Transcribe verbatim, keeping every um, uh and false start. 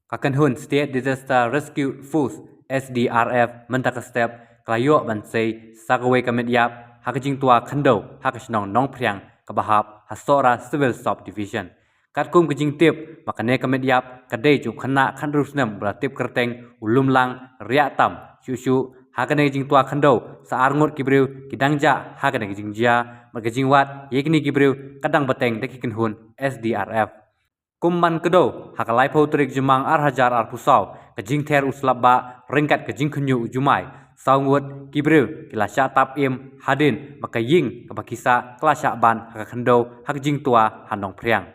Ka kynhun State Disaster Rescue Force, S D R F, mynta ka step ka la ïoh ban sei sa kawei ka met ïap ha ka jingtwa khyndew ha ka shnong Nongphriang kaba hap ha Sohra Civil Sub Division. Katkum ka jingtip ba kane ka met ïap ka dei jong u khynnah khathynriew snem ba la tip kyrteng u Lumlang Riahtam. Shuh shuh ha kane ka jingtwa khyndew, sa arngut ki briew ki dang jah ha kane ka jingjia, bad ka jingwad ïa kine ki briew ka dang bteng da ki kynhun S D R F. Kum ban kdew, ha ka laiphew tarik Jymmang ar hajar arphew saw, ka jingther u slap bah ryngkat ka jingkhynñiuh u jumai, saw ngut ki briew ki la shah tap im hadien ba ka ïing kaba ki sah ka la shah ban ha ka khyndew ha ka jingtwa ha Nongphriang.